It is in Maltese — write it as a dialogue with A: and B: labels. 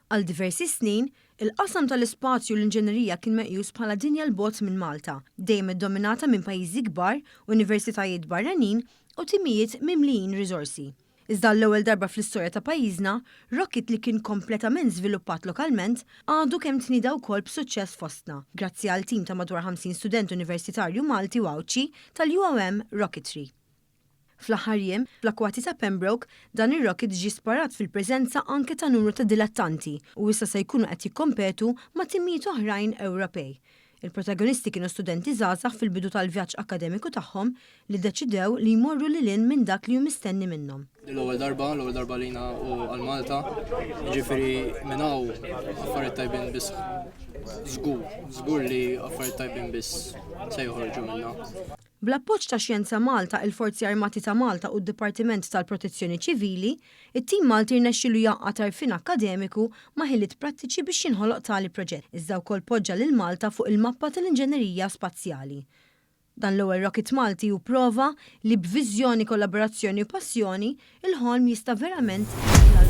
A: Għal diversi snin, il-qasam tal-ispazju u l-inġinerija kien meqjus bħala dinja 'l bogħod minn Malta, dejjem iddominata minn pajjiżi kbar, universitajiet barranin u timijiet mimlijin riżorsi. Iżda għall-ewwel darba fl-istorja ta' pajjiżna, rocket li kien kompletament żviluppat lokalment għadu kemm tnieda wkoll b'suċċess fostna, grazzi għal tim ta' madwar 50 student universitarju Malti u Għawdxi tal-UOM Rocketry. Fl-aħħar jiem, fl-akwati ta' Pembroke, dan ir-rocket ġie sparat fil-preżenza anke ta' numru ta' dilettanti u issa se jkunu qed jikkompetu ma' timijiet oħrajn Ewropej. Il-protagonisti kienu studenti żgħażagħ fil-bidu tal-vjaġġ akkademiku tagħhom li ddeċidew li jmorru lil hinn minn dak li hu mistenni minnhom.
B: L-ewwel darba, l-ewwel darba lina u għal Malta, jiġifieri minn hawn affarijiet tajbin biss żgur, żgur li affarijiet tajbin biss se joħorġu minnha.
A: Bl-appoġġ ta' Xjenza Malta, il-Forzi Armati ta' Malta u d-Dipartiment tal-Protezzjoni Ċivili, it-tim Malti rnexxielu jgħaqqad għarfien akkademiku ma' ħiliet prattiċi biex jinħoloq tali proġett, iżda wkoll poġġa lil Malta fuq il-mappa tal-inġenerija spazjali. Dan l-ewwel rocket Malti hu prova li b'viżjoni, kollaborazzjoni u passjoni, il-ħolm jista' verament jitla'.